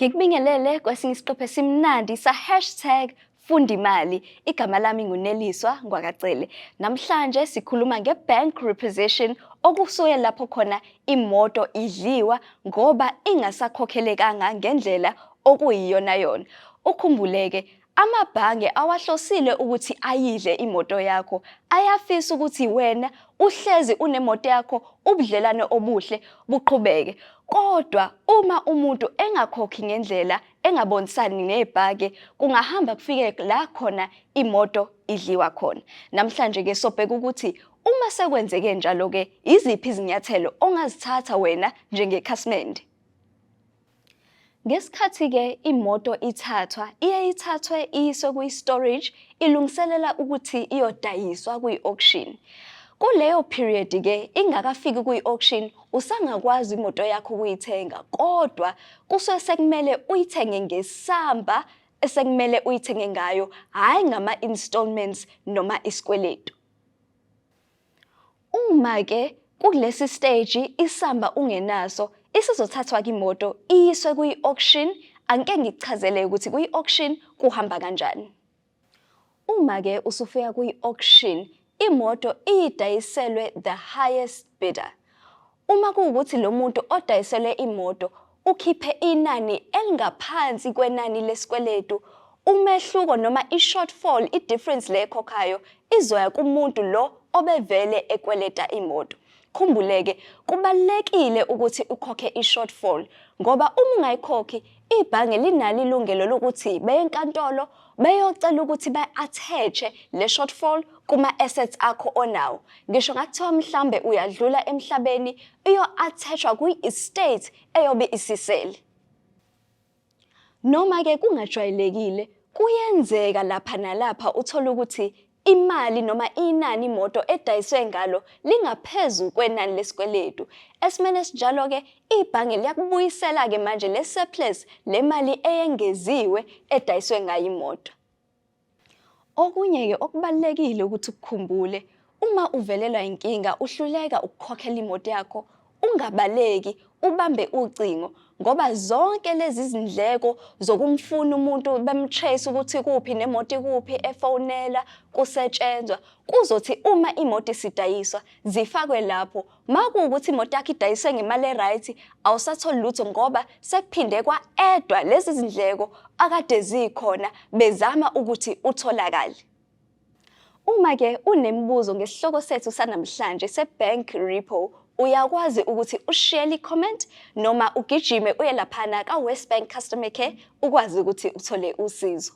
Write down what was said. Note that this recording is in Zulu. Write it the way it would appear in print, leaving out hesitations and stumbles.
Ngikubingelele kwesinye isiqephu esimnandi sa #FundiMali. Igama lami nguNeliswa Ngwakacele. Namhlanje sikhuluma nge-bank repossession, okusuke lapho khona imoto idliwa ngoba ingasakhokhelekanga ngendlela okuyiyona yona. Ukhumbuleke, amabhange awahlosile ukuthi ayidle imoto yakho, ayafisa ukuthi wena uhlezi unemoto yakho, ubudlelwane obuhle buqhubeke. Kodwa uma umuntu engakhokhi ngendlela, engabonisani nebhange, kungahamba kufike la khona imoto idliwa khona. Namhlanje ke sobheka ukuthi uma sekwenzeke njalo ke, iziphi izinyathelo ongazithatha wena njengekhasimende. Ngesikhathi-ke imoto ithathwa, iye ithathwe iyiswe kwi-storage ilungiselela ukuthi iyodayiswa kwi-auction. Kuleyo period-ke ingakafiki kwi-auction, usangakwazi imoto yakho ukuyithenga, kodwa kusuke sekumele uyithenge ngesamba esekumele uyithenge ngayo, hhayi ngama-installments noma isikweletu. Uma-ke kulesi stage isamba ungenaso, isizothathwa imoto iyiswe kwi-auction. Angike ngikuchazele ukuthi kwi-auction kuhamba kanjani. Uma-ke usufika kwi-auction, imoto iyidayiselwe the highest bidder. Uma kuwukuthi lo muntu odayiselwe imoto ukhiphe inani elingaphansi kwenani lesikweletu, umehluko noma i-shortfall, i-difference le ekhokhayo izoya kumuntu lo obevele ekweleta imoto. Khumbuleke, kubalulekile ukuthi ukhokhe i-shortfall ngoba uma ungayikhokhi, ibhange linalo ilungelo lokuthi beye enkantolo beyocela ukuthi ba-attach-e le shortfall kuma-assets akho onawo. Ngisho ngakuthiwa mhlambe uyadlula emhlabeni, iyo-attach-wa kwi-estate eyobe isisele. Noma-ke kungajwayelekile, kuyenzeka lapha nalapha uthole ukuthi imali noma inani imoto edayiswe ngalo lingaphezu kwenani lesikweletu. Esimeni esinjalo-ke, ibhange liyakubuyisela-ke manje le surplus, le mali eyengeziwe edayiswe ngayo imoto. Okunye-ke okubalulekile ukuthi ukukhumbule, uma uvelelwa inkinga uhluleka ukukhokhela imoto yakho, ungabaleki, ubambe ucingo ngoba zonke lezi zindleko zokumfuna umuntu, bemtrace ukuthi kuphi nemoto ikuphi, efonela kusetshenzwa, kuzothi uma imoto isidayiswa zifakwe lapho. Makuwukuthi imoto yakho idayiswe ngemali e-right, awusatholi lutho ngoba sekuphinde kwa-edwa lezi zindleko akade zikhona bezama ukuthi utholakale. Uma-ke unemibuzo ngesihloko sethu sanamhlanje se-bank repo, uyakwazi ukuthi ushiyele i-comment noma ugijime uye laphana ka-WesBank Customer Care ukwazi ukuthi uthole usizo.